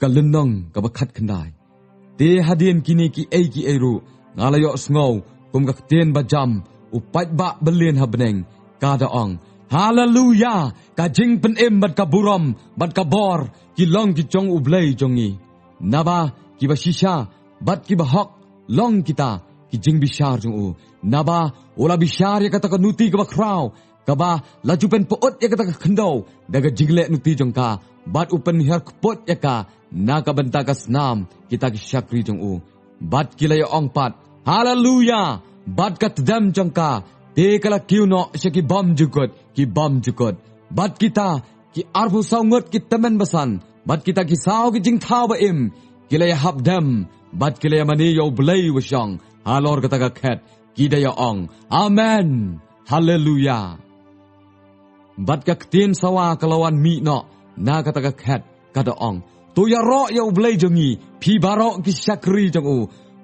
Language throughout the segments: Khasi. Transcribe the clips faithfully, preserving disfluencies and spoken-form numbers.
Ka lynnong kaba khatkhyndai. Te hadien kine kiei kiei ruh nga la ïohsngew kum ka ktien bajam u paidbah byllian ha bneng, ka da ong, Haleluya! Ka jingpynim bad ka burom bad ka bor ki long ki jong U Blei jong ngi. Naba kiba shisha bad kiba hok long kita ki jingbishar jong u. Naba u la bishar ïa kata ka nuti kaba khraw, kaba la ju pynpyut ïa kata ka khyndew da ka jingleh nuti jong ka, bad u pynhiar kput ïa ka na ka bynta ka snam kita ki shakri jong u. Bad ki la ïa ong pat, Haleluya! Bad ka tdem jong ka te ka la kiew noh sha ki bymjukut ki bymjukut. Bad kita ki arphew saw ngut ki tymmen basan bad kita ki saw ki jingthaw ba im ki la ïa hap dem bad ki la ïa mane ïa U Blei uba shong halor kata ka khet, ki da ïa ong, Amen! Haleluya! Bad ka ktien sawa ka la wan mih noh na kata ka khet, ka da ong, To ïaroh ïa U Blei jong ngi, phi baroh ki shakri jong u,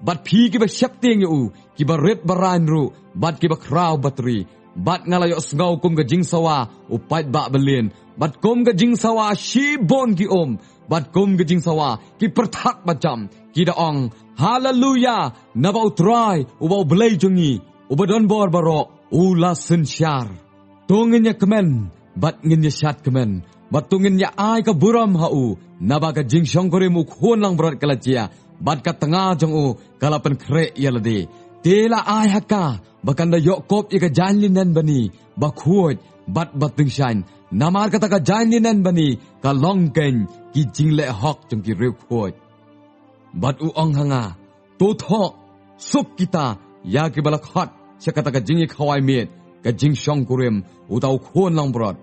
bad phi kiba sheptieng ïa u, kiba rit ba rain ruh bad kiba khraw batri. Bad nga la ïohsngew kum ka jingsawa u paidbah byllian, bad kum ka jingsawa shibun ki um, bad kum ka jingsawa ki pyrthat bajam, ki da ong, Haleluya! Naba U Trai, uba U Blei jong ngi uba don bor baroh, u la synshar. To ngin ïa kmen bad ngin ïa shad kmen, bad to ngin ïa ai ka burom ha u, naba ka jingshongkurim u khun langbrot ka la jia, bad ka tnga jong u ka la pynkhreh ïa lade. Te la ai ha ka ba kan da ïoh kup ïa ka jaiñ linen bani bakhuid bad batyngshaiñ, namar kata ka jaiñ linen bani ka long keiñ ki jingleh hok jong ki riewkhuid. Bad u ong ha nga, To thoh, suk kita ïa kiba la khot sha kata ka jingïakhawai miet ka jingshongkurim uta u khun langbrot.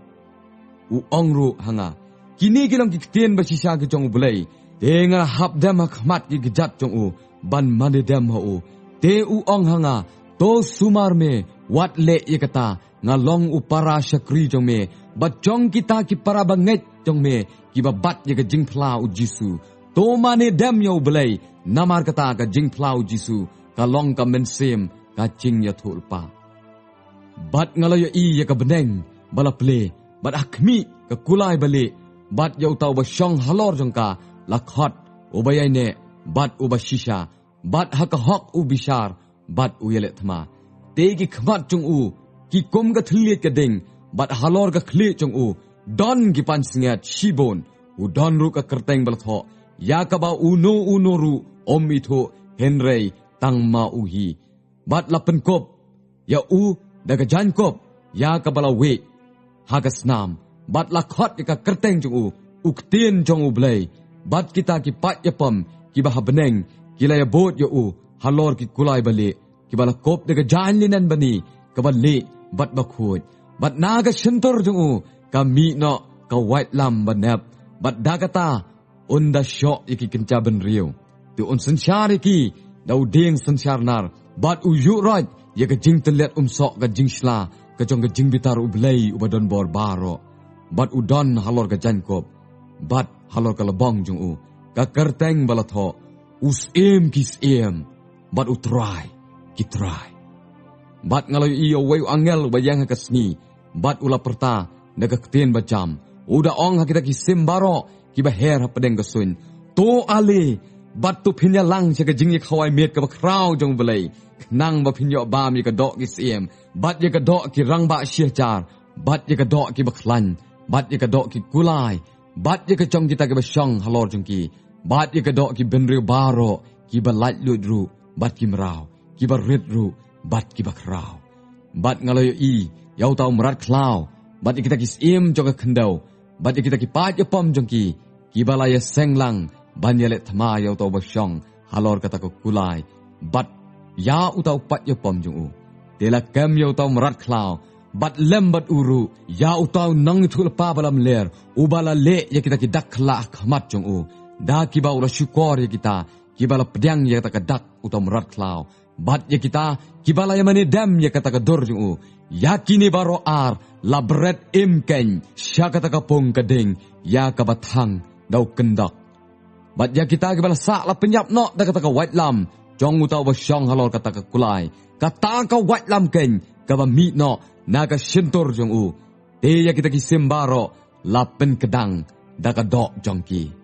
U ong ruh ha nga, Kine ki long ki ktien bashisha ki jong U Blei. Te nga la hap dem ha khmat ki kjat jong u ban mane dem ha u. Te u ong ha nga, To sumar me, wat leh ïa kata, nga long u para shakri jong me bad jong kita ki para bangeit jong me kiba bat ïa ka jingphla U Jisu. To mane dem ïa U Blei, namar kata ka jingphla U Jisu ka long ka mynsiem ka jingïathuhlypa. Bad nga la ïohi ïa ka bneng ba la plie, bad ha khmih, ka kulai balieh, bad ïa uta uba shong halor jong ka la khot, Uba ïaineh bad Uba shisha, bad ha ka hok u bishar bad u ïaleh thma. Te ki khmat jong u ki kum ka thylliej ka ding, bad halor ka khlieh jong u don ki pansngiat shibun. U don ruh ka kyrteng ba la thoh, ïa kaba uno uno ruh um ithuh, hynrei tang ma u hi. Bad la pynkup ïa u da ka jaiñkup ïa kaba la wieh ha ka snam, bad la khot ïa ka kyrteng jong u, U Ktien jong U Blei. Bad kita ki paid ïapom kiba ha bneng ki la ïabud ïa u halor ki kulai balieh, kiba la kup da ka jaiñ linen bani kaba lieh bad bakhuid. Bad na ka shyntur jong u ka mih noh ka waitlam banep, bad da kata un da shoh ïa ki kynja bynriew. Te un synshar ïa ki da u dieng synshar nar, bad u ïuh roit ïa ka jingtylliat umsoh ka jingshla ka jong ka jingbitar U Blei uba don bor baroh. Bad u don halor ka jaiñkup bad halor ka lbong jong u ka kyrteng ba la thoh, U Syiem ki syiem bad U Trai ki trai. Bad nga la ïohi ïa uwei u angel uba ïeng ha ka sngi, bad u la pyrta da ka ktien bajam, u da ong ha kita ki sim baroh kiba her hapdeng ka suiñ, To ale, bad to phin ïalang sha ka jingïakhawai miet kaba khraw jong U Blei, khnang ba phin ïoh bam ïa ka doh ki syiem, bad ïa ka doh ki rangbah shihajar, bad ïa ka doh kiba khlaiñ, bad ïa ka doh ki kulai, bad ïa ka jong kita kiba shong halor jong ki, bad ïa ka doh ki bynriew baroh, kiba laitluid ruh bad ki mraw, kiba rit ruh bad kiba khraw. Bad nga la ïohi ïa uta u mrad khlaw, bad ïa kita ki syiem jong ka khyndew, bad ïa kita ki paid ïapom jong ki, kiba la ïaseng lang ban ïaleh thma ïa uta uba shong halor kata ka kulai, bad ïa uta u paid ïapom jong u. Te la kem ïa uta u mrad khlaw, bad lem bad u ruh ïa uta u nongïathuhlypa ba lamler, uba la leh ïa kita ki dak khyllah ha khmat jong u, da kiba u la shukor ïa kita kiba la pdiang ïa kata ka dak uta u mrad khlaw, bad ïa kita kiba la ïamane dem ïa kata ka dur jong u. Ïa kine baroh ar la bret im keiñ sha kata ka pung ka ding ïa kaba thang da u kyndok. Bad ïa kita kiba la sah la pynïap noh da kata ka waitlam jong uta uba shong halor kata ka kulai, kata ka waitlam keiñ kaba mih noh na ka shyntur jong u. Te ïa kita ki sim baroh la pynkdang da ka doh jong ki.